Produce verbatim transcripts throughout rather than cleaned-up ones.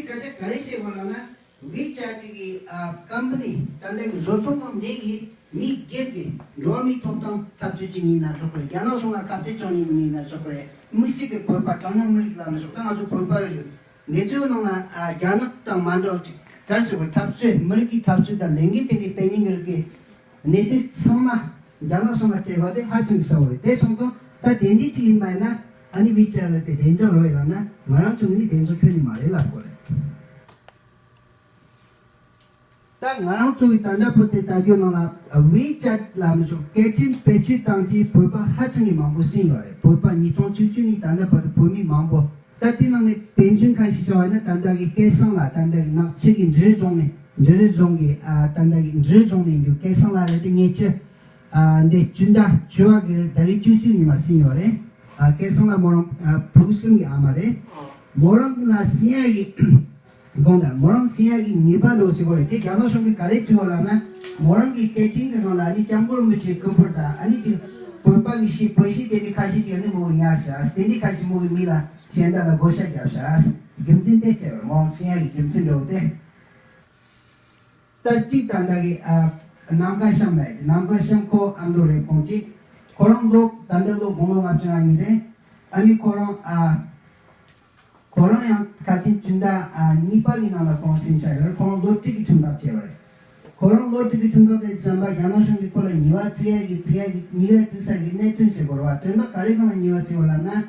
སྐད་ཆ་ག་རེ་བཤད་དགོས་ལབ་ན། ཝི་ཆེ་ཊི་གི་ཨ་ཀམ་པ་ནི་ད་ལྟ་གི་བཟོ་ཚོང་ཁང་འདི་གི་མི་སྒེར་གྱི་འགྲོ་བ་མིའི་ཐོབ་ཐང་འཐབ་རྩོད་ཅིག་ཡིན་ན་ཆོག་གི་རེད། རྒྱ་ནག་གཞུང་ལ་ཁ་གཏད་གཅོག་མཁན་ཡིན་ན་ཆོག་གི་རེད། མི་སེར་གྱི་བོད་པ་གྲངས་ཉུང་མི་རིགས་ལབ་ན་ཆོག་ད་ང་ཚོ་བོད་པ་རེད། འདི་ཚོའི་ནང་ལ་ཨ་རྒྱ་ནག་དང་མ་འདྲ་བ་ཅིག་ག་རེ་ཟེར་བ་འཐབ་རྩོད་མི་རིགས་ཀྱི་འཐབ་རྩོད་དང་ལས་འགུལ་དེ་འདྲའི་སྤེལ་མཁན་གྱི་རིགས་ཀྱི་གནས་ཚུལ་ཚང་མ་རྒྱ་ནག་གཞུང་ལ་སྤྲད་པ་དེ་ཧ་ཅང་གི་གསལ་བོ་རེད། དེ་སོང་ཙང་ད་དེ་འདྲའི་ཅིག་ཡིན་པ་ཡིན་ན་ཨ་ནི་ཝི་ཆེ་ཊི་ལ་དེ་བདེ་འཇགས་རོགས་ཡོད་ལབ་ན་ང་རང་ཚོ་ནི་བདེ་འཇགས་ཁྱོན་ནས་མ་རེད་ལབ་དགོས་རེད། ད་ང་རང་ཚོ་གི་ད་ལྟ་བོད་དེ་ལྟ་རྒྱུ་ནང་ལ་ཝི་ཆེ་ཊི་ལ་མི་ཆོག་སྐད་འཕྲིན་བེད་སྤྱོད་བཏང་རྗེས་བོད་པ་ཧ་ཅང་གི་མང་པོ་ཟིན་ཡོད་རེད། བོད་པ་ཉིས་སྟོང་བཅུ་གཅིག་ནས་ད་ལྟ་བར་དུ་བོད་མི་མང་པོ། ད་དེ་ནང་ནས་དཔེ་མཚོན་ཁ་ཤས་བྱ་བ་ཡིན་ན་ད་ལྟ་གི་སྐལ་བཟང་ལགས། ད་ལྟ་གི་ནག་ཆུ་གི་འབྲི་རུ་རྫོང་ནས། འབྲི་རུ་རྫོང་གི་ཨ་ད་ལྟ་གི་འབྲི་རུ་རྫོང་ནས་ཡིན་རྒྱུ་སྐལ་བཟང་ལགས་རེད་དེ། ཉེ་ཆར་ཨ་འདི་སྤྱི་ཟླ་བཅུ་པ་གི་ཏ་རིག་བཅུ་གཅིག་ཉིན་མ་ཟིན་ཡོད་རེད། ཨ་སྐལ་བཟང་ལགས་མོ་རང་ཨ་ཕྲུ་གུ་གསུམ་གྱི་ཨ་མ་རེད། མོ་རང་གི་ལ་ཟིན་ཡ་གི་དགོངས་དག་མོ་རང་ཟིན་ཡ་གི་ཉེས་པ་འགྲོ་ཟེར་གོ་རེད། དེ་རྒྱ་ནག་གཞུང་གིས་ག་རེ་བྱེད་གོ་ལབ་ན། མོ་རང་གི་སྐད་འཕྲིན་གི་ནང་ལ་ཨ་ནི་སྐྱབས་མགོན་རིན་པོ་ཆེའི་སྐུ་ཕུར་དང་ཨ་ནི་ཅིག་བོད་པ་གི་གཞས་བོད་གཞས་དེ་འདྲའི་ཁ་ཤས་ཅིག་ཨ་ནི་མོ་གི་ཉར་ཤག་དེ་འདྲའི་ཁ་ཤས་མོ་གི་མི་ལ་གཞན་དག་ལ་བགོ་བཤའ་བརྒྱབ་ཤག་རྒྱུ་མཚན་དེ་སྤྲད་པ་རེད། མོ་རང་ཟིན་ཡ་གི་རྒྱུ་མཚན་འགྲོ་དེ། ད་གཅིག་ད་ལྟ་གི་ཨ་ནམ་མཁའ་ཤམ་ལ་ཡིན། ནམ་མཁའ་ཤམ་ཁོ་ཨ་མདོ་རེད། ཁོང་གཅིག་ཁོ་རང་ལོ་ད་ལྟ་ལོ་དགུང་ལོ་ལྔ་བཅུ་ང་གཉིས་རེད། ཨ་ནི་ཁོ་རང་ཨ་ཁོ་རང་ཡང་ཁ་ཆེ་སྤྱི་ཟླ་ཨ་གཉིས་པ་གི་ནང་ལ་ཁོང་ཟིན་ཤག་ཡོད་རེད། ཁོ་རང་ལོ་དྲུག་གི་ཁྲིམས་ཐག་བཅད་པ་རེད། ཁོ་རང་ལོ་དྲུག་གི་ཁྲིམས་ཐག་བཅད་ཙམ་པ་རྒྱ་ནག་གཞུང་གིས་ཁོ་ལ་ཉེས་པ་བརྩི་ཡ་གི་བརྩི་ཡ་གི་ཉེས་པ་བརྩི་ས་གི་གནད་དོན་ཟེར་དགོས་རེད་བ། དོན་དག་ག་རེ་སྒང་ལ་ཉེས་པ་བརྩི་བ་ལབ་ན།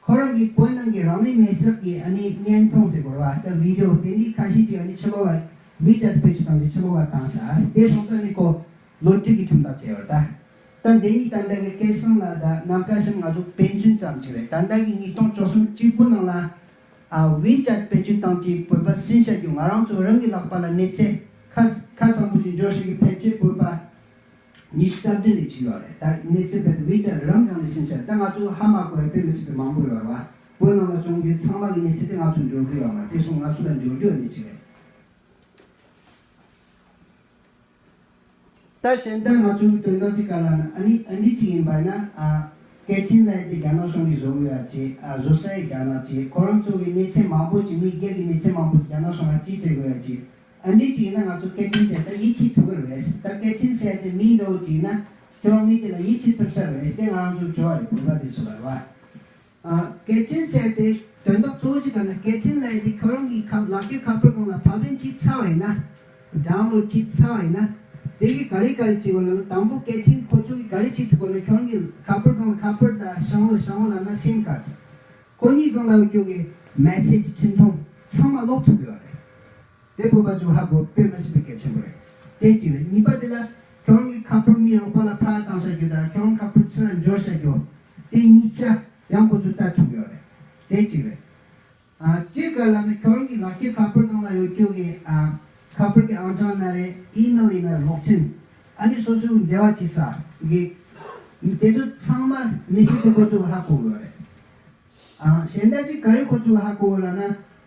ཁོ་རང་གིས་བོད་ནང་གི་རང་ལུས་མེར་སྲེག་གི་ཨ་ནི་བརྙན་ཐུང་ཟེར་དགོས་རེད་བ། ད་བི་ཌི་ཡོ་དེ་འདྲའི་ཁ་ཤས་ཅིག་ཨ་ནི་ཕྱི་ལོགས་ལ་ཝི་ཆེ་ཊི་བེད་སྤྱོད་བཏང་རྗེས་ཕྱི་ལོགས་ལ་བཏང་ཤག་དེ་སོང་ཙང་ནི་ཁོ་ལོ་དྲུག་གི་ཁྲིམས་ཐག་བཅད་ཡོད་རེད་ད། ད་འདི་གཉིས་ད་ལྟ་གི་སྐལ་བཟང་ལགས་དང་ནམ་མཁའ་ཤམ་ང་ཚོ་དཔེ་མཚོན་ཙམ་ཅིག་རེད། ད་ལྟ་གི་ཉིས་སྟོང་བཅུ་གསུམ་གཅིག་པུ་ནང་ལ་ཨ་ཝི་ཆེ་ཊི་བེད་སྤྱོད་བཏང་རྗེས་བོད་པ་ཟིན་བཞག་རྒྱུ་ང་རང་ཚོ་རང་གི་ལག་པ་ལ་གནས་ཚད་ཁ་ཁ་ཚང་པོ་ཞིག་འབྱོར་བཞག་རྒྱུ་ཕལ་ཆེར་བོད་པ་ཉི་ཤུ་རྩ་བདུན་ལས་བྱེད་ཡོད་རེད། ད་གནས་ཚད་བོད་ཝི་ཆེ་ཊི་རང་སྒང་ནས་ཟིན་བཞག་ད་ང་ཚོ་ཧ་མ་གོ་ཡ་དཔེ་མི་སྲིད་པའི་མང་པོ་ཡོད་རེད་བ། བོད་ནང་ལ་བྱུང་རྒྱུ་ཚང་མ་གི་གནས་ཚད་དེ་ང་ཚོ་འབྱོར་གི་ཡོད་མ་རེད། དེ་སོང་ང་ཚོ་ལ་འབྱོར་རྒྱུ་ཡོད་ནི་ཅིག་རེད། ད་གཞན་དག་ང་ཚོའི་དོན་དག་ཅིག་ག་ལ་ན་ཨ་ནི་ཨ་འདི་ཅིག་ཡིན་པ་ན་ཨ་སྐད་འཕྲིན་ལས་དེ་རྒྱ་ནག་གཞུང་གིས་བཟོ་གི་ཡོད་ཅེས་ཨ་བཟོ་ས་ཡི་རྒྱ་ནག་ཅེས་ཁོ་རང་ཚོ་གི་གནས་ཚད་མང་པོ་ཅིག་མི་སྒེར་གྱི་གནས་ཚད་མང་པོ་ཅིག་རྒྱ་ནག་གཞུང་ལ་ཅིག་སྤྲད་དགོས་ཡོད་ཅེས་ཨ་འདི་ཅིག་ཡིན་ན་ང་ཚོ་སྐད་འཕྲིན་ཟེར་ད་ཡིད་ཆེས་ཐུབ་ཀྱི་རེད། ད་སྐད་འཕྲིན་ཟེར་དེ་མི་འདྲ་བོ་ཅིག་ཡིན་ན་ཁྱོད་རང་མི་དེ་ལ་ཡིད་ཆེས་ཐུབ་ས་རེད། དེ་ང་རང་ཚོའི་དྲི་བ་རེད། བོད་པ་དེ་ཚོ་ལ་རེད་བ། ཨ་སྐད་འཕྲིན་ཟེར་དེ་དོན་དག་གཙོ་བོ་ཅིག་ག་ན་སྐད་འཕྲིན་ལས་དེ་ཁྱོད་རང་གི་ཁ་ལག་ཁྱེར་ཁ་པར་སྒང་ལ་ཕབ་ལེན་བྱས་ཚར་བ་ཡིན་ན། ཌའུན་ལོཌ་བྱས་ཚར་བ་ཡིན་ན། དེ་གི་ག་རེ་ག་རེ་བྱེད་དགོས་ལབ་ན་དང་པོ་སྐད་འཕྲིན་ཁོ་ཚོ་གི་ག་རེ་བྱེད་ཐུབ་དགོས་ལབ་ན་ཁྱོད་རང་གི་ཁ་པར་སྒང་ལ་ཁ་པར་དང་ཤང་བོ་ཤང་བོ་ལབ་ན་སིམ་ཁཌ། ཁོ་གཉིས་སྒང་ལ་ཡོད་རྒྱུ་གི་མེ་སེཇ་འཕྲིན་ཐུང་ཚང་མ་ཀློག་ཐུབ་ཡོད་རེད། དེ་བོད་པ་ཚོ་ཧ་གོ་དཔེ་མི་སྲིད་པའི་གལ་ཆེན་པོ་རེད། དེ་གཅིག་རེད། གཉིས་པ་དེ་ལ་ཁྱོད་རང་གི་ཁ་པར་མི་རོགས་པ་ལ་ཕར་བཏང་བཞག་རྒྱུ་དང་ཁྱོད་རང་ཁ་པར་ཚུར་འབྱོར་བཞག་རྒྱུ། དེ་གཉིས་ཆ་ཡང་ཁོ་ཚོས་ལྟ་ཐུབ་ཡོད་རེད། དེ་གཅིག་རེད། ཨ་གཅིག་ག་ལབ་ན་ཁྱོད་རང་གི་ལག་ཁྱེར་ཁ་པར་སྒང་ལ་ཡོད་རྒྱུ་གི་ཨ་ཁ་པར་གི་ཨང་གྲངས་ན་རེད། ཨི་མེལ་ཡིན་ན་རེད། གློག་འཕྲིན། ཨ་ནི་སོ་སོའི་འབྲེལ་བ་བྱེད་ས་གི་དེ་ཚོ་ཚང་མ་གནས་ཚུལ་དེ་ཁོ་ཚོས་ཧ་གོ་ཡོད་རེད། ཨ་གཞན་དག་ཅིག་ག་རེ་ཁོ་ཚོ་ལ་ཧ་གོ་ལབ་ན།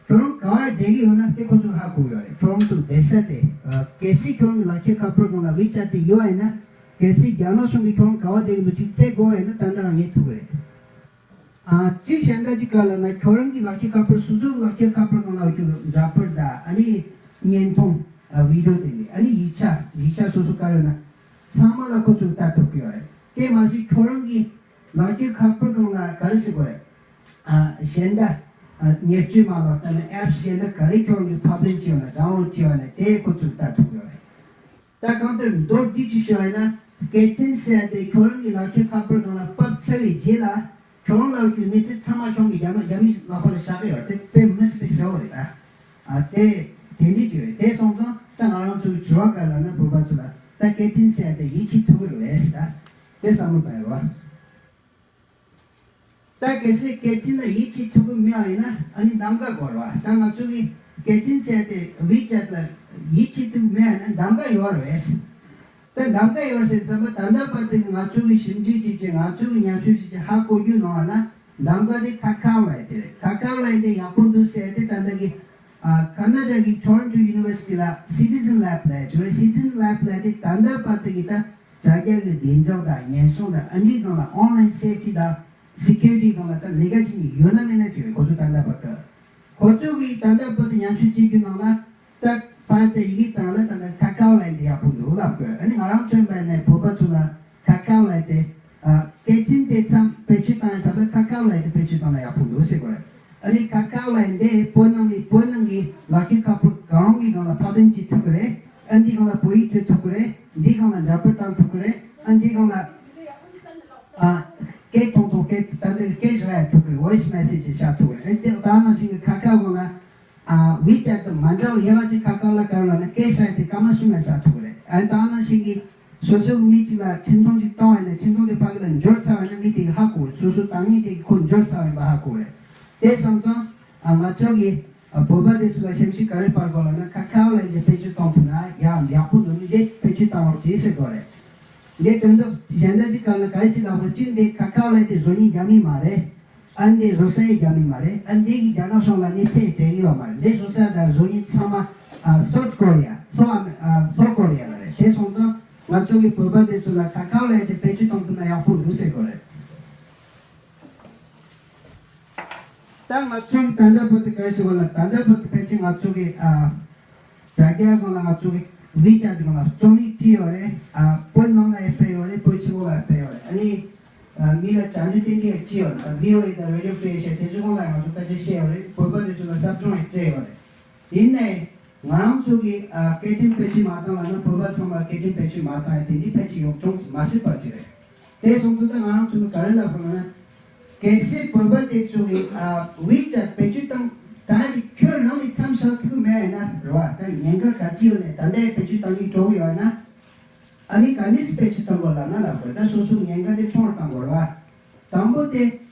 ཁྱོད་རང་ག་བ་བསྡད་ཀྱི་ཡོད་ན་དེ་ཁོ་ཚོ་ལ་ཧ་གོ་ཡོད་རེད། ཁྱོད་རང་ཚོ་བསྡད་ས་དེ། ཨ་གལ་སྲིད་ཁྱོད་རང་གི་ལག་ཁྱེར་ཁ་པར་སྒང་ལ་ཝི་ཆེ་ཊི་དེ་ཡོད་ཡིན་ན། གལ་སྲིད་རྒྱ་ནག་གཞུང་གིས་ཁྱོད་རང་ག་བ་བསྡད་ཀྱི་འདུག་ཅིག་བཙལ་དགོས་ཡིན་ན་ད་ལྟ་རང་ཉན་ཐུབ་ཀྱི་རེད། ཨ་གཅིག་གཞན་དག་ཅིག་ག་ལབ་ན་ཁྱོད་རང་གི་ལག་ཁྱེར་ཁ་པར་སོ་སོའི་ལག་ཁྱེར་ཁ་པར་སྒང་ལ་ཡོད་རྒྱུ་འདྲ་པར་དང་ཨ་ནི་བརྙན་ཐུང་། ཨ་བི་ཌི་ཡོ་དེ་འདྲ་ཨ་ནི་ཡིག་ཆ་ཡིག་ཆ་སོ་སོ་ག་རེ་ཡོད་ན་ཚང་མ་ལ་ཁོ་ཚོས་ལྟ་ཐུབ་ཀྱི་ཡོད་རེད། དེ་མ་ཟད་ཁྱོད་རང་གི་ལག་ཁྱེར་ཁ་པར་སྒང་ལ་ག་རེ་ཟེར་དགོས་རེད། ཨ་གཞན་དག་ཨ་ཉེར་སྤྱོད་མ་ལག་དང་ཨེབ་སི་གཞན་དག་ག་རེ་ཁྱོད་རང་གིས་ཕབ་ལེན་བྱས་ཡོད་ན་ཌའུན་ལོཌ་བྱས་ཡོད་ན་དེ་ཁོ་ཚོས་ལྟ་ཐུབ་ཀྱི་ཡོད་རེད། ད་གང་ལྟར་མདོར་བསྡུས་ཀྱིས་ཞུ་བ་ཡིན་ན་སྐད་འཕྲིན་ཟེར་ཡ་དེ་ཁྱོད་རང་གི་ལག་ཁྱེར་ཁ་པར་སྒང་ལ་ཕབ་ཚར་བའི་རྗེས་ལ་ཁྱོད་རང་ལ་ཡོད་རྒྱུ་གནས་ཚུལ་ཚང་མ་ཁྱོད་རང་གིས་རྒྱ་ནག་རྒྱ་མིའི་ལག་པ་ལ་བཞག་གི་ཡོད་རེད། དེ་དཔེ་མི་སྲིད་པའི་གསལ་བོ་རེད་ད། ཨ་དེ་དེ་འདྲ་ཅིག་རེད། དེ་སོང་ཙང་ད་ང་རང་ཚོའི་དྲི་བ་ག་ལབ་ན་བོད་པ་ཚོ་ལ་ད་སྐད་འཕྲིན་ཟེར་ཡ་དེ་ཡིད་ཆེས་ཐུབ་ཀྱི་རེད་ཟེར་ད། དེ་བསམ་བློ་བཏང་ཡོད་བ། ད་གལ་སྲིད་སྐད་འཕྲིན་ལ་ཡིད་ཆེས་ཐུབ་ཀྱི་མེད་པ་ཡིན་ན་ཨ་ནི་གདམ་ག་དགོས་རེད་བ། ད་ང་ཚོ་གི་སྐད་འཕྲིན་ཟེར་དེ་ཝི་ཆེ་ཊི་ལ་ཡིད་ཆེས་ཐུབ་ཀྱི་མེད་པ་ཡིན་ན་གདམ་ག་ཡོད་རེད་བས། ད་གདམ་ག་ཡོད་ཟེར་ཙམ་པ་ད་ལྟ་བར་དུ་གི་ང་ཚོ་གི་ཞིབ་འཇུག་བྱས་བྱས་ང་ཚོ་གི་ཉམས་ཞིབ་བྱས་བྱས་ཧ་གོ་རྒྱུ་ནང་ལ་ན་གདམ་ག་དེ་ཁ་ཁ་ལ་དེ་རེད། ཁ་ཁ་ལ་དེ་ཡག་པོ་འདུག་ཟེར་དེ་ད་ལྟ་གི་ཨ་ཁ་ན་ཌ་གི་ཊོ་རོན་ཊོ་ཡུ་ནི་ཝར་སི་ཊི་ལ་སི་ཊི་ཛན་ལེབ་ལབ་ཡ་ཅིག་རེད། སི་ཊི་ཛན་ལེབ་ལབ་ཡ་དེ་ད་ལྟ་བར་དུ་གི་ད་དྲ་རྒྱ་གི་བདེ་འཇགས་དང་ཉེན་སྲུང་དང་ཨ་འདིའི་སྒང་ལ་ཨོན་ལའིན་སེབ་ཊི་དང་སི་ཁུ་རི་ཊི་སྒང་ལ་ད་ལས་ཀ་བྱེད་མཁན་ཡོད་ན་མེད་ན་ཅིག་རེད། ཁོ་ཚོ་ད་ལྟ་བར་དུ། ཁོ་ཚོ་གིས་ད་ལྟ་བར་དུ་ཉམས་ཞིབ་བྱེད་རྒྱུ་ནང་ལ་ད་ཕར་ཚད་ཡི་གེ་སྟེང་ལ་ད་ལྟ་ཁ་ཁའོ་ལན་དེ་ཡག་པོ་འདུག་ལབ་དགོས། ཨ་ནི་ང་རང་མཚོན་པ་ཡིན་ན་བོད་པ་ཚོ་ལ་ཁ་ཁའོ་ལན་དེ་ཨ་སྐད་འཕྲིན་དེ་མཚམས་བེད་སྤྱོད་བཏང་ཡ་ས་ལ་ཁ་ཁའོ་ལན་དེ་བེད་སྤྱོད་བཏང་ན་ཡག་པོ་འདུག་ཟེར་དགོས་རེད། ཨ་ནི་ཁ་ཁའོ་ལན་དེ་བོད་ནང་ནས་བོད་ནང་གི་ལག་འཁྱེར་ཁ་པར་གང་གི་ནང་ལ་ཕབ་ལེན་བྱེད་ཐུབ་ཀྱི་རེད། ཨ་འདི་སྒང་ལ་བོད་ཡིག་བྲིས་ཐུབ་ཀྱི་རེད། འདི་སྒང་ལ་འདྲ་པར་བཏང་ཐུབ་ཀྱི་རེད། ཨ་འདི་སྒང་ལ་ཨ། སྐད་གཏོང་དང་སྐད་ད་ལྟ་སྐད་བཞག་ཡ་ཐུབ་ཀྱི་རེད། ཝོ་ཡི་སི་མེ་སེ་ཇི་བཞག་ཐུབ་ཀྱི་རེད། ཨ་དེ་ད་ནང་བཞིན་གྱི་ཁ་ཁ་སྒང་ལ་ཨ་ཝི་ཅེཊ་དང་མ་འདྲ་བ་ཡ་མ་ཅིག་ཁ་ཁ་ལ་ག་ལ་ན་སྐད་བཞག་ཡ་དེ་སྐར་མ་གསུམ་ལ་བཞག་ཐུབ་ཀྱི་རེད། ཨ་ད་ནང་བཞིན་གྱི་སོ་སོའི་མི་གཅིག་ལ་འཕྲིན་ཐུང་ཅིག་བཏང་བ་ཡིན་ན་འཕྲིན་ཐུང་དེ་ཕ་གི་ལ་འབྱོར་ཚར་བ་ཡིན་ན་མི་དེ་གི་ཧ་གོ་རེད། སོ་སོའི་བཏང་མཁན་དེ་གི་ཁོ་འབྱོར་ཚར་བ་ཡིན་པ་ཧ་གོ་རེད། དེ་སོང་ཙང་ཨ་ང་ཚོ་གི་ཨ་བོད་པ་དེ་ཚོ་ལ་ཞབས་ཕྱི་ག་རེ་སྤར་དགོས་ལབ་ན་ཁ་ཁ་ལ་འདི་བེད་སྤྱོད་གཏོང་ཐུབ་ན་ཡང་ཡག་པོ་འདུག་ནི་འདི་བེད་སྤྱོད་བཏང་རོགས་གྱིས་ཟེར་དགོས་རེད། འདི་དོན་དག་གཞན་དག་ཅིག་ག་ལ་ག་རེ་ཅིག་ལབ་དགོས། གཅིག་འདི་ཁ་ཁ་ལ་འདི་བཟོ་མཁན་རྒྱ་མི་མ་རེད། ཨ་འདི་རུ་སི་ཡའི་རྒྱ་མི་མ་རེད། ཨ་འདི་གི་རྒྱ་ནག་གཞུང་ལ་གནས་ཚུལ་སྤྲད་ཡོད་མ་རེད། འདི་རུ་སི་ཡ་དང་བཟོ་མཁན་ཚང་མ་ཨ་སོ་ཐ་ཀོ་རི་ཡ་ལྷོ་ཨ་མེ་ཨ་ལྷོ་ཀོ་རི་ཡ་ལ་རེད། དེ་སོང་ཙང་ང་ཚོ་གི་བོད་པ་དེ་ཚོ་ལ་ཁ་ཁ་ལ་འདི་བེད་སྤྱོད་གཏོང་ཐུབ་ན་ཡག་པོ་འདུག་ཟེར་དགོས་རེད། ད་ང་ཚོའི་ད་ལྟ་བར་དུ་ག་རེ་ཟེར་བ་ལ་ད་ལྟ་བར་དུ་ཕལ་ཆེར་ང་ཚོ་གི་ཨ་དྲ་རྒྱའི་སྒང་ལ་ང་ཚོ་གི་ཝི་ཅེཊ་སྒང་ལ་རྩོམ་ཡིག་བྲིས་ཡོད་རེད། ཨ་བོད་ནང་ལ་ཡང་སྤེལ་ཡོད་རེད། བོད་ཕྱི་ལོགས་ལ་ཡང་སྤེལ་ཡོད་རེད། ཨ་ནི་ཨ་མི་ལ་བཅར་འདྲི་དེ་འདྲ་ཡང་བྱས་ཡོད་རེད། ད་བྷི་ཨོ་ཨེ་དང་རེ་ཌི་ཡོ་ཧྥི་རི་ཨེ་ཤ་དེ་ཚོའི་སྒང་ལ་ཡང་ང་ཚོ་སྐད་ཆ་བཤད་ཡོད་རེད། བོད་པ་དེ་ཚོ་ལ་ཟབ་སྦྱོང་ཡང་སྤྲད་ཡོད་རེད། ཡིན་ནའི་ང་རང་ཚོ་གིས་ཨ་སྐད་འཕྲིན་བེད་སྤྱོད་མ་བཏང་ལབ་ན་བོད་པ་ཚང་མ་སྐད་འཕྲིན་བེད་སྤྱོད་མ་བཏང་ཡ་དེ་འདྲའི་ཕལ་ཆེར་ཡོང་ཅུང་མ་སྲིད་པ་ཅིག་རེད། དེ་སོང་ཙང་ད་ང་རང་ཚོ་གིས་ག་རེ་ལབ་དགོས་ལབ་ན། གལ་སྲིད་བོད་པ་དེ་ཚོ་གིས་ཨ་ཝི་ཅེཊ་བེད་སྤྱོད་བཏང་ད་དེ་ཁྱོད་རང་ནས་མཚམས་བཞག་ཐུབ་ཀྱི་མེད་ཡིན་ན་རེད་བ། ད་ཉེན་ཁ་ག་ཚོད་ཡོད་ནས་ད་ལྟའི་བེད་སྤྱོད་བཏང་གི་འགྲོ་གི་ཡོད་ན། ཨ་ནི་ག་འདྲས་བེད་སྤྱོད་བཏང་དགོས་ལབ་ན་ལབ་དགོས། ད་སོ་སོའི་ཉེན་ཁ་དེ་ཆུང་རུ་བཏང་དགོས་རེད་བ། དང་པོ་དེ་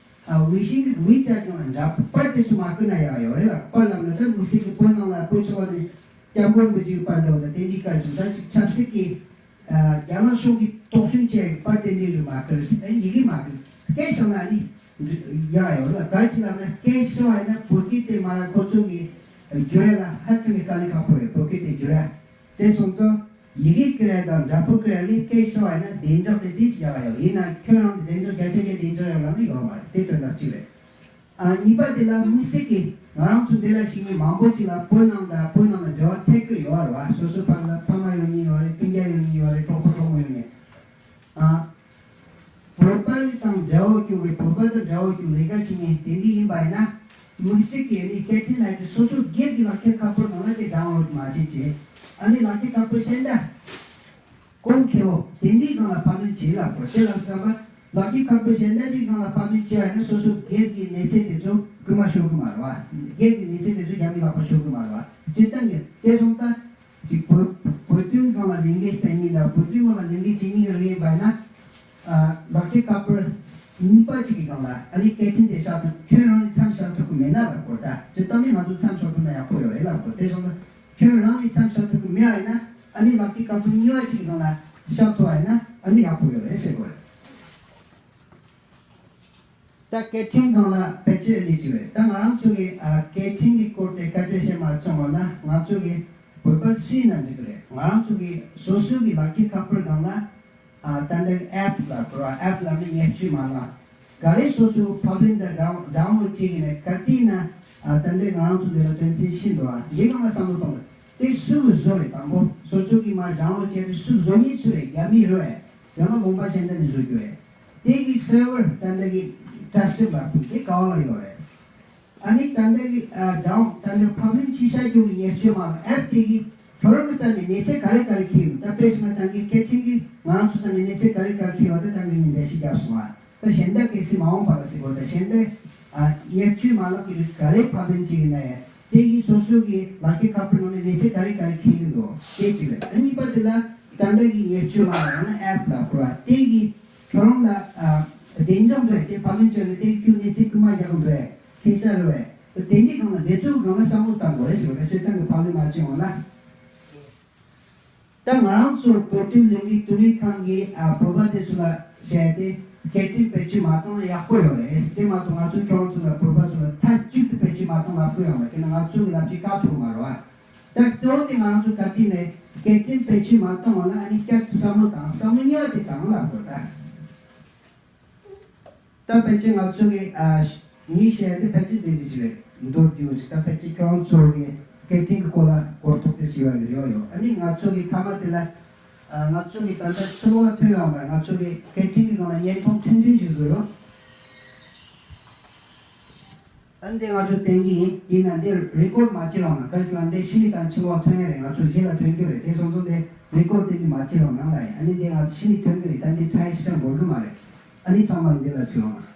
ཨ་ཝི་ཤིང་གི་ཝི་ཅེཊ་ནང་ལ་འདྲ་པར་དེ་ཚོ་མ་བསྐུར་ན་ཡག་ཡོད་རེད་ལ། པར་ལབ་ན་ད་དམིགས་བསལ་གྱི་བོད་ནང་ལ་བོད་ཆོལ་ཁ་གསུམ་སྐྱབས་མགོན་རིན་པོ་ཆེའི་པར་འདྲ་བོ་དང་དེ་འདྲའི་བཀར་བྱུང་ད་ཅིག་ཆབ་སྲིད་ཀྱི་ཨ་རྒྱ་ནག་གཞུང་གིས་དོགས་ཟོན་བྱས་པར་དེ་འདྲའི་རིགས་མ་བསྐུར། ཨ་ཡི་གེ་མ་བསྐུར། སྐད་བཤད་ན་ནི་ཡག་ཡོད་ལ། ག་རེ་བྱས་ལབ་ན་སྐད་བཤད་པ་ཡིན་ན་བོད་སྐད་དེ་མ་ར་ཁོ་ཚོ་གི་བསྒྱུར་ཡ་ལ་ཧ་ཅང་གི་དཀའ་ལས་ཁག་པོ་རེད། བོད་སྐད་དེ་བསྒྱུར་ཡ། དེ་སོང་ཙང་ཡི་གེ་བསྐུར་ཡ་དང་འདྲ་པར་བསྐུར་ཡ་ལས་སྐད་བཤད་པ་ཡིན་ན་བདེ་འཇགས་དེ་ཏོག་ཙམ་ཡག་ཡོད། ཡིན་ན་ཁྱོད་རང་གི་བདེ་འཇགས་བརྒྱ་ཆ་བརྒྱ་བདེ་འཇགས་ཡོད་ལབ་ན་ཡོད་མ་རེད། དེ་དོན་དག་གཅིག་རེད། ཨ་གཉིས་པ་དེ་ལ་དམིགས་བསལ་གྱི་ང་རང་ཚོ་འདི་ལ་ཞིག་མི་མང་པོ་ཅིག་ལ་བོད་ནང་དང་བོད་ནང་ལ་འབྲེལ་བ་ཐད་ཀར་ཡོད་རེད་བ། སོ་སོ་ཕ་གི་ལ་ཕ་མ་ཡོད་མཁན་ཡོད་རེད། སྤུན་ཀྱག་ཡོད་མཁན་ཡོད་རེད། གྲོགས་པོ་གྲོགས་མོ་ཡོད་མཁན། ཨ་བོད་པ་དང་འབྲེལ་བ་བཅུག་པའི་བོད་པ་དང་འབྲེལ་བ་བཅུག་ལས་ཀ་བྱེད་མཁན་དེ་འདྲ་ཡིན་པ་ཡིན་ན་དམིགས་བསལ་གྱི་ཨ་ནི་སྐད་འཕྲིན་ལ་ཡིན་སོ་སོ་སྒེར་གྱི་ལག་ཁྱེར་ཁ་པར་ནང་ལ་དེ་ཌའུན་ལོཌ་མ་བྱེད་ཅེས། ཨ་ནི་ལག་ཁྱེར་ཁ་པར་གཞན་དག་གོང་ཁེ་པོ་དེ་འདྲའི་སྒང་ལ་ཕབ་ལེན་བྱེད་ལབ་དགོས། དེ་ལ་བསམ་པ་ལག་ཁྱེར་ཁ་པར་གཞན་དག་ཅིག་སྒང་ལ་ཕབ་ལེན་བྱེད་པ་ཡིན་ན་སོ་སོ་སྒེར་གྱི་གནས་ཚད་དེ་ཚོ་རྐུ་མ་ཤོར་གི་མ་རེད་བ། སྒེར་གྱི་གནས་ཚད་དེ་ཚོ་རྒྱ་མིའི་ལག་པར་ཤོར་གི་མ་རེད་བ། སྤྱིར་བཏང་གི་དེ་སོང་ཙང་ཅིག་བོད་བོད་དོན་སྒང་ལ་ལས་འགུལ་སྤེལ་མཁན་དང་བོད་དོན་སྒང་ལ་ལས་འགུལ་བྱེད་མཁན་གྱི་རིགས་ཡིན་པ་ཡིན་ན། ཨ་ལག་ཁྱེར་ཁ་པར་གཉིས་པ་གཅིག་གི་སྒང་ལ་ཨ་ནི་སྐད་འཕྲིན་དེ་བཞག་ཐུབ། ཁྱོད་རང་ནས་མཚམས་བཞག་ཐུབ་ཀྱི་མེད་ན་ལབ་དགོས། ད་སྤྱིར་བཏང་ནས་ང་ཚོ་མཚམས་བཞག་ཐུབ་ན་ཡག་པོ་ཡོད་རེད་ལབ་དགོས། དེ་སོང་ན་ཁྱོད་རང་ནས་མཚམས་བཞག་ཐུབ་ཀྱི་མེད་པ་ཡིན་ན་ཨ་ནི་ལག་ཁྱེར་ཁ་པར་གཉིས་པ་གཅིག་གི་སྒང་ལ་བཞག་ཐུབ་པ་ཡིན་ན་ཨ་ནི་ཡག་པོ་ཡོད་རེད་ཟེར་དགོས་རེད། ད་སྐད་འཕྲིན་སྒང་ལ་ཕལ་ཆེར་ཨ་ནི་གཅིག་རེད། ད་ང་རང་ཚོ་གི་ཨ་སྐད་འཕྲིན་གྱི་སྐོར་དེ་སྐད་ཆ་བཤད་མ་ཚང་བ་ན་ང་ཚོ་གི་བོད་པ་སུ་ཡིན་ན་འགྲིག་གི་རེད། ང་རང་ཚོ་གི་སོ་སོ་གི་ལག་ཁྱེར་ཁ་པར་སྒང་ལ་ཨ་ད་ལྟ་ཨེབ་ལ་གོ་ར། ཨེབ་ལ་ནི་ཉེར་སྤྱོད་མ་ལག་ག་རེ་སོ་སོ་ཕབ་ལེན་དང་ཌའུན་ཌའུན་ལོཌ་བྱེད་ཀྱི་ནས་ག་དུས་ན་ཨ་ད་ལྟ་ང་རང་ཚོ་འདི་ལ་དོན་ཚན་ཤིན་ཏུ་ཨ་འདི་སྒང་ལ་བསམ་བློ་གཏོང་དགོས། དེ་སུ་གི་བཟོ་རེད། དང་པོ་སོ་སོ་གི་མར་ཌའུན་ལོཌ་བྱས་ཏེ་སུ་བཟོ་མཁན་སུ་རེད། རྒྱ་མི་རེད། ཡང་ན་ལུང་པ་གཞན་དག་ནས་བཟོ་རྒྱུ་རེད། དེ་གི་སར་ཝར་ད་ལྟ་གི་དྲ་ཞིབ་ལ་ཕུལ་དེ་ག་བ་ལ་ཡོད་རེད། ཨ་ནི་ད་ལྟ་གི་ཨ་ཌའུན་ད་ལྟ་ཕབ་ལེན་བྱས་བཞག་རྒྱུ་གི་ཉེར་སྤྱོད་མ་ལག་ཨེབ་དེ་གི་ཁྱོད་རང་གི་རྩ་ནས་གནས་ཚད་ག་རེ་ག་རེ་འཁེལ་ཡོད། ད་དཔེ་བཞག་ན་ད་གི་སྐད་འཕྲིན་གི་ང་རང་ཚོ་རྩ་ནས་གནས་ཚད་ག་རེ་ག་རེ་འཁེལ་བ་དེ་ད་གི་ངས་འགྲེལ་བཤད་བརྒྱབ་སོང་ཨ། ད་གཞན་དག་གལ་སྲིད་མ་འོངས་པ་ལ་ཟེར་དགོས། ད་གཞན་དག་ཨ་ཉེར་སྤྱོད་མ་ལག་གི་རིགས་ག་རེ་ཕབ་ལེན་བྱེད་ཀྱི་ན་ཡང་དེ་གི་སོ་སོ་གི་ལག་ཁྱེར་ཁ་པར་ནང་ནས་གནས་ཚད་ག་རེ་ག་རེ་འཁེལ་གི་འདུག་དེ་གཅིག་རེད། ཨ་གཉིས་པ་དེ་ལ་ད་ལྟ་གི་ཉེར་སྤྱོད་མ་ལག་ཡང་ན་ཨེབ་ལ་གོ་ར་དེ་གི་ཁྱོད་རང་ལ་ཨ་བདེ་འཇགས་འདྲ་དེ་ཕབ་ལེན་བྱས་ནས་དེ་གི་ཁྱོད་གནས་ཚད་རྐུ་མ་རྒྱག་གི་འདུག་ཨེ། ཁེ་ས་རུ་བས། དེ་འདྲའི་སྒང་ལ་དེ་ཚོའི་སྒང་ལ་བསམ་བློ་བཏང་དགོས་རེད་ཟེར་བ་དེ་སྤྱིར་བཏང་གི་ཕབ་ལེན་མ་བྱུང་བ་ལ། ད་ང་རང་ཚོ་བོད་དོན་ལས་འགུལ་དོན་ལས་ཁང་གིས་ཨ་བོད་པ་དེ་ཚོ་ལ་བཤད་དེ་སྐད་འཕྲིན་བེད་སྤྱོད་མ་བཏང་ན་ཡག་པོ་ཡོད་རེད། དེ་མ་གཏོགས་ང་ཚོའི་ཁྱོད་རང་ཚོ་ལ་བོད་པ་ཚོ་ལ་མཐའ་གཅིག་ཏུ་བེད་སྤྱོད་མ་བཏང་ལབ་དགོས་ཡོད་མ་རེད། དེ་ན་ང་ཚོ་གི་ལབ་ཀྱི་དཀའ་ཐུབ་མ་རེད་བ། ད་གཙོ་བོ་དེ་ང་རང་ཚོ་ག་དུས་ནས་སྐད་འཕྲིན་བེད་སྤྱོད་མ་བཏང་བ་ལ་ཨ་ནི་བསྐྱར་དུ་བསམ་བློ་བཏང་། བསམ་བློ་གཉིས་པ་དེ་བཏང་ལབ་དགོས་ད། ད་ཕལ་ཆེར་ང་ཚོ་གི་ཨ་ངས་བཤད་ཡ་འདི་ཕལ་ཆེར་དེ་འདྲ་ཞིག་རེད། མདོར་བསྡུས་ཅིག་ད་ཕལ་ཆེར་ཁྱོད་རང་ཚོ་གི་སྐད་འཕྲིན་གྱི་སྐོར་ལ་གོ་རྟོགས་དེ་ཞིག་ཡོད་ཡོད་ཡོད། ཨ་ནི་ང་ཚོ་གི་མཐའ་མ་དེ་ལ་ཨ་ང་ཚོ་གི་ད་ལྟ་ཕྱི་ལོགས་ལ་ཐོན་ཡོད་མ་རེད། ང་ཚོ་གི་སྐད་འཕྲིན་གྱི་སྒང་ལ་བརྙན་ཐུང་ཐུང་ཐུང་ཅིག་བཟོས་ཡོད། ཨ་ནི་དེ་ང་ཚོ་བསྟན་གྱི་ཡིན། ཡིན་ན་འདི་རི་ཀོཌ་མ་བྱེད་རོགས་གནང་། ག་རེ་ལབ་ན་འདི་ཕྱི་ལོགས་དང་ཕྱི་ལོགས་ཐོན་ཡ་རེད། ང་ཚོ་རྗེས་ལ་ཐོན་རྒྱུ་རེད། དེ་སོང་ཙང་འདི་རི་ཀོཌ་དེ་འདི་མ་བྱེད་རོགས་གནང་ལབ་ཡིན། ཨ་ནི་འདི་ང་ཚོ་ཕྱི་ལོགས་ཐོན་གྱི་རེད། ད་འདི་ཐོན་ཡ་ཞེ་དྲག་འགོར་གྱི་མ་རེད། ཨ་ནི་ཚང་མ་འདི་ལ་བྱེད་རོགས་གནང་།